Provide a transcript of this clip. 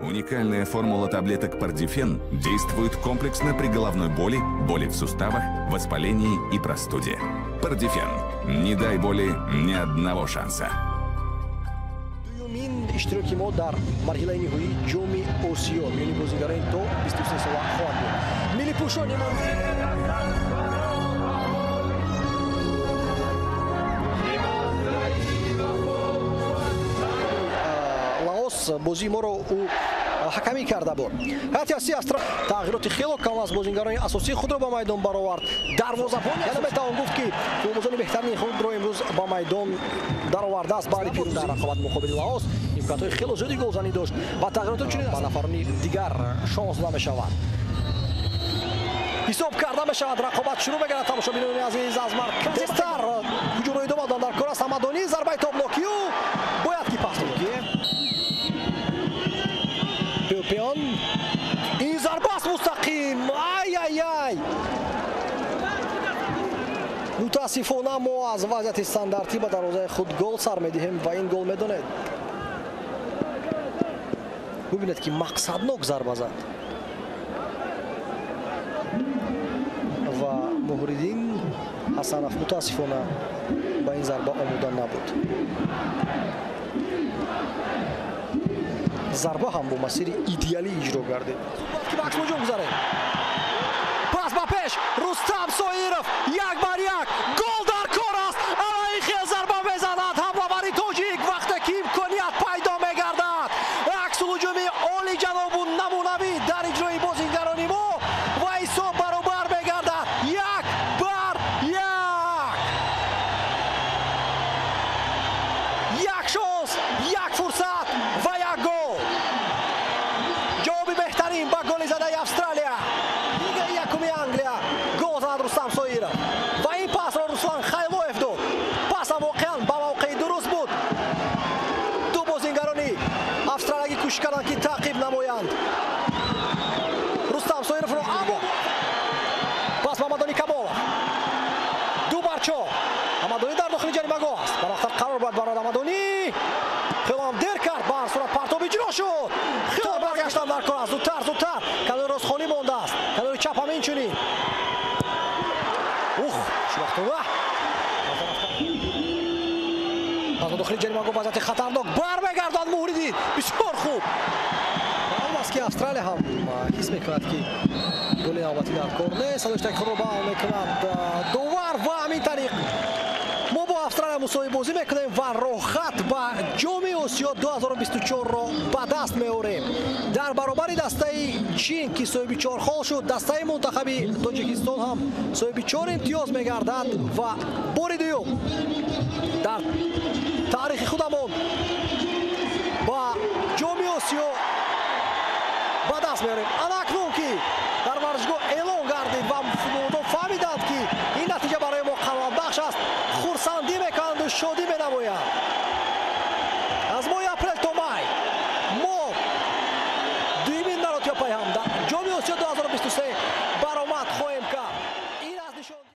Уникальная формула таблеток Пардифен действует комплексно при головной боли, боли в суставах, воспалении и простуде. Пардифен. Не дай боли ни одного шанса. Дуюмин иштироки мо дар марҳилаи ниҳоии Ҷоми Осиё миёни бозигарони то 23 сола хоҳад буд. Миллипӯшони мо Лаос бозии моро ӯ ҳакамӣ карда буд. Ҳайати асосии Австралия тағйироти хело кам аз бозингарони асосии худро ба майдон баровард. Дарвозабон яъне метавон гуфт, ки футболбозони беҳтарини худро имрӯз ба майдон даровардааст. Баъди пирӯзӣ дар рақобат муқобили Лаос имкониятҳои хело зиёди голзанӣ дошт ва тағйиротҳо чунин ба нафарони дигар шонс дода мешавад. Ҳисоб карда мешавад, рақобат шурӯъ мегардад. Тамошобинони азиз, аз марказ тезтар ҳуҷумро идома доданд. Дар кор аст Ҳамадонӣ, зарбаи тобнокию бояд ки пас Пеопеон. Ин зарба аст мустақим. Ай-ай-ай! Мутаассифона мо аз вазъияти стандартӣ ба дарвозаи худ гол сар медиҳем ва ин гол медонед. Бубинед, ки мақсаднок зарба зад. Ва Муҳриддин Ҳасанов мутаассифона ба ин зарба омода набуд. Зарба ҳам бо масири идеалӣ иҷро гардид. Ки ба аксмуҷум гузарем. Пас ба пеш Рустам Соиров, як бар як, гол дар кор аст. Ана ин хел зарба мезанад ҳамлавари тоҷик вақте ки имконият пайдо мегардад. Аксулҳуҷуми олиҷанобу намунавӣ дар иҷрои бозингарони мо ва ҳисоб баробар мегардад 1-1. Як шонс, як фурсат ва як гол. Ҷавоби беҳтарин ба голи задаи Австралия. Лигаи якуми Англия гол зад Рустам Соиров ва ин пасро Руслан Хайлоев дод. Пасам воқеан ба мавқеи дуруст буд. Ду бозингарони австралиягӣ кӯшиш карданд, ки таъқиб намоянд Рустам Соировро, аммо пас ба Ҳамадонӣ Камолов. 2-4. Ҳамадонӣ дар дохили ҷаримагоҳ аст. Барвақттар қарор бояд барояд Ҳамадонӣ. Хело ҳам дер кард, ба ҳар сурат партоб иҷро шуд. Хело баргаштан дар кор аст. Зудтар, зудтар. Канори рост холӣ мондааст. Канори чап ҳам инчунин. Ух, шубахтона. Пас ба дохили ҷаримагоҳ вазъияти хатарнок бармегардад Муҳриддин. Бисёр хуб. Маълум аст, ки Австралия ҳам ҳис мекунад, ки голи навбатӣ дар кор нест. Садоштаки худро баъл мекунад довар ва ҳамин тариқ мо бо Австралия мусовӣ бозӣ мекунем ва роҳхат ба Ҷоми Осиё 2024-ро ба даст меорем. Дар баробари дастаи Чин, ки соҳиби 4 хол шуд, дастаи мунтахаби Тоҷикистон ҳам соҳиби 4 имтиёз мегардад ва бори дуюм дар таърихи худамон ба Ҷоми Осиё ба даст меорем. Ана акнун ки дар варзишгоҳ эълон гардид ва футболбозон фаҳмиданд, ки ин натиҷа барои мо қаноатбахш аст, хурсандӣ мекунанду шодӣ менамоянд.